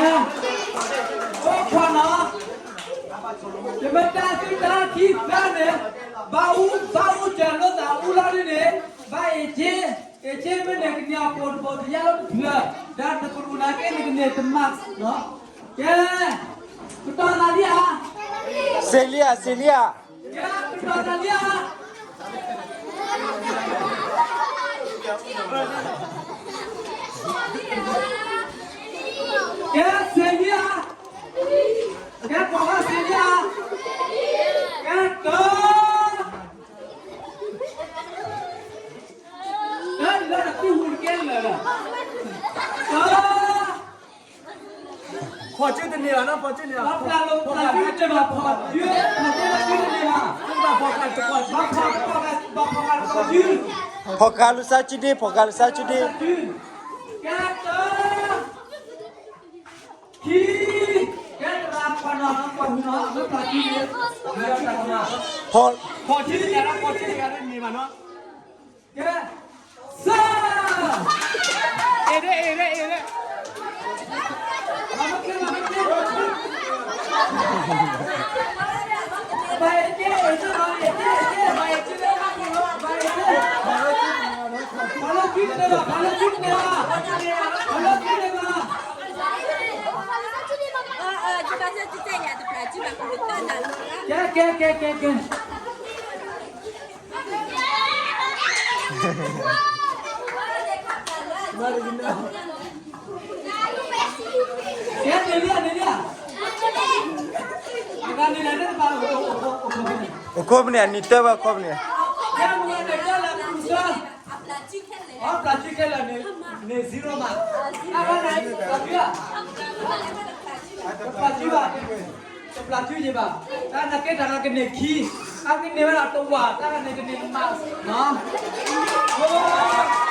အိၣ်ခိးနီၤ, ယမ့ၢ်တၢ်သုတၢ်ခံသၢန့ၣ်, ဘၣ်အူ, ဘၣ်အူစၢၤလိာ်သးအူလီၤဒ်န့ၣ်, ဘၣ်အ့ၣ်က့, အ့ၣ်က့မ့ၢ်န့ၣ် ကန့ၢ်အပိာ်တဘိတယါလီၤတဖျၢၣ်, ဒီးနကရူၢ်နာ်က့န့ၣ် ကန့ၢ်တမးနီၤ, ကဲ, ကတီၤသးလံဧါ, စ့လံဧါ, စ့လံဧါ. ကဲ, ကတီၤသးလံဧါ. ကဲ, စ့လံဧါ. ကဲ, ပှၤဂၤစ့လံဧါ. ကဲ, တၢ်, တၢ်လၢနသူၣ်ဟူတကဲလၢာ်လီၤ. တၢ် ဖီၣ်စုတန့ၢ်ဘၣ်နီၤ, ဖီၣ်စုန့ၢ်ဘၣ်, ဖီၣ်စုတန့ၢ်ဘၣ်, ဖီၣ်စု, ဖီၣ်စုတန့ၢ်ဘၣ်, ဖီၣ်ဃာ်လူၤစါစုဒ့, ဖီၣ်ဃာ်လူၤစါစုဒ့, ဖီၣ်ဃာ်လူၤစါစုဒ့, ကဲတ�ၢ်, ခံ, ကဲတၢ်, ဖီၣ်နီၤ, ဖီၣ်စုနီၤ, လၢဖီၣ်စုန့ၣ်, ဖီၣ်စုန့ၢ်ဘၣ်, ဖီၣ်စုန့ၢ်ဘၣ်နီၤ. ကဲ, စၢ, အ့ၣ်ဒ့, အ့ၣ်ဒ့, အ့ၣ်ဒ့, ဘၣ်အ့ၣ်က့, အ့ၣ်က့, ဘၣ်အ့ၣ်က့, ဘၣ်အ့ၣ်က့, ဘၣ်အ့ၣ်က့, ဖီၣ်လၢစုန့ၢ်ဘၣ်, ဖီၣ်လၢစုန့ၢ်ဘၣ်, ဖီၣ်လၢစုန့ၢ်ဘၣ်. ကဲ, ကဲ, ကဲ, ကဲ, ကဲ. ကဲ, န့ၣ်လံ, န့ၣ်လံ. အိၣ်ခိးပနံာ်, နံၣ်တၢဘၣ်ခိးပနံာ်. ကဲ, မ့ၢ်န့ၣ်ကဲလၢ အပျၢ်စုခဲလၢာ်န့ၣ်, န့ၣ် zero မး. အဝဲန့ၣ် ပျၢ်စုဧါ, ပျၢ်စုဘၣ်, ပျၢ်စုယဘၣ်. တၢ်နာ်က့တၢ်ဂၤကန့ၢ်ခံ, အကန့ၢ်ဝဲဒၣ်တဝာ်, တၢ်ဂၤန့ၣ်ကန့ၢ်တမးနီၤ. အိ